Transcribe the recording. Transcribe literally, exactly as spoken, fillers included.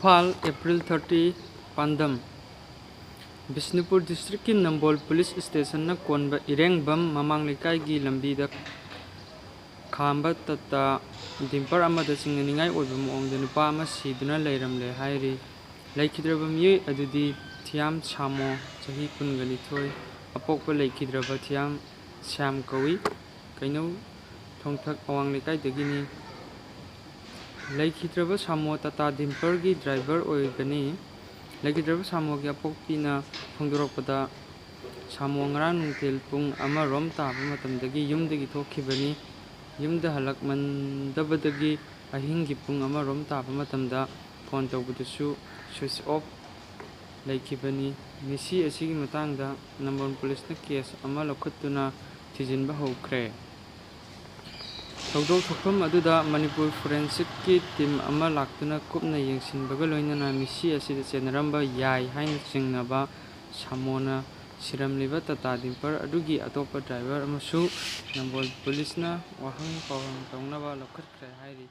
Imphal, April thirty, ꯄꯥꯟꯗꯝ: ꯕꯤꯁꯅꯨꯄꯨꯔ ꯗꯤꯁꯇ꯭ꯔꯤꯛꯀꯤ ꯅꯝꯕꯣꯜ police ꯁ꯭ꯇꯦꯁꯟꯅ ꯀꯣꯟꯕ ꯏꯔꯦꯡꯕꯝ ꯃꯃꯥꯡ ꯂꯩꯀꯥꯏꯒꯤ ꯂꯝꯕꯤꯗ ꯈꯥꯝꯕ ꯇꯇꯥ ꯗꯤꯝꯄꯔ ꯑꯃꯗ ꯆꯤꯡꯅꯅꯤꯡꯉꯥꯏ ꯑꯣꯏꯕ ꯃꯑꯣꯡꯗ ꯅꯨꯄꯥ ꯑꯃ ꯁꯤꯗꯨꯅ ꯂꯩꯔꯝꯂꯦ ꯍꯥꯏꯔꯤ꯫ ꯂꯩꯈꯤꯗ꯭ꯔꯕ ꯃꯤꯑꯣꯏ ꯑꯗꯨꯗꯤ ꯊꯤꯌꯥꯝ ꯁꯥꯃꯣ, ꯆꯍꯤ ꯀꯨꯟꯅꯤꯊꯣꯏ, ꯑꯄꯣꯛꯄ ꯂꯩꯈꯤꯗ꯭ꯔꯕ ꯊꯤꯌꯥꯝ ꯁ꯭ꯌꯥꯝ ꯀꯧꯏ, ꯀꯩꯅꯧ ꯊꯣꯡꯊꯛ ꯑꯋꯥꯡ ꯂꯩꯀꯥꯏꯗꯒꯤꯅꯤ꯫ ꯂꯩꯈꯤꯗ꯭ꯔꯕ ꯁꯥꯃꯣ ꯇꯇꯥ ꯗꯤꯝꯄꯔꯒꯤ ꯗ꯭ꯔꯥꯏꯚꯔ ꯑꯣꯏꯕꯅꯤ꯫ ꯂꯩꯈꯤꯗ꯭ꯔꯕ ꯁꯥꯃꯣꯒꯤ ꯑꯄꯣꯛꯄꯤꯅ ꯐꯣꯡꯗꯣꯔꯛꯄꯗ, ꯁꯥꯃꯣ ꯉꯔꯥꯡ ꯅꯨꯡꯊꯤꯜ ꯄꯨꯡ ꯑꯃ ꯔꯣꯝ ꯇꯥꯕ ꯃꯇꯝꯗꯒꯤ ꯌꯨꯝꯗꯒꯤ ꯊꯣꯛꯈꯤꯕꯅꯤ꯫ ꯌꯨꯝꯗ ꯍꯜꯂꯛꯃꯟꯗꯕꯗꯒꯤ ꯑꯍꯤꯡꯒꯤ ꯄꯨꯡ ꯑꯃ ꯔꯣꯝ ꯇꯥꯕ ꯃꯇꯝꯗ ꯐꯣꯟ ꯇꯧꯕꯗꯨꯁꯨ switch off ꯂꯩꯈꯤꯕꯅꯤ꯫ ꯃꯤꯁꯤ ꯑꯁꯤꯒꯤ ꯃꯇꯥꯡꯗ ꯅꯝꯕꯣꯜ ꯄꯨꯂꯤꯁꯅ ꯀꯦꯁ ꯑꯃ ꯂꯧꯈꯠꯇꯨꯅ ꯊꯤꯖꯤꯟꯕ ꯍꯧꯈ꯭ꯔꯦ꯫ ꯊꯧꯗꯣꯛ ꯊꯣꯛꯐꯝ ꯑꯗꯨꯗ ꯃꯅꯤꯄꯨꯔ ꯐꯣꯔꯦꯟꯁꯤꯛꯀꯤ ꯇꯤꯝ ꯑꯃ ꯂꯥꯛꯇꯨꯅ ꯀꯨꯞꯅ ꯌꯦꯡꯁꯤꯟꯕꯒ ꯂꯣꯏꯅꯅ ꯃꯤꯁꯤ ꯑꯁꯤꯗ ꯆꯦꯟꯅꯔꯝꯕ ꯌꯥꯏ ꯍꯥꯏꯅ ꯆꯤꯡꯅꯕ ꯁꯥꯃꯣꯅ ꯁꯤꯔꯝꯂꯤꯕ ꯇꯇꯥ ꯗꯤꯝꯄꯔ ꯑꯗꯨꯒꯤ ꯑꯇꯣꯞꯄ ꯗ꯭ꯔꯥꯏꯚꯔ ꯑꯃꯁꯨ ꯅꯝꯕꯣꯜ ꯄꯨꯂꯤꯁꯅ ꯋꯥꯍꯪ ꯄꯥꯎꯍꯪ ꯇꯧꯅꯕ ꯂꯧꯈꯠꯈ꯭ꯔꯦ ꯍꯥꯏꯔꯤ꯫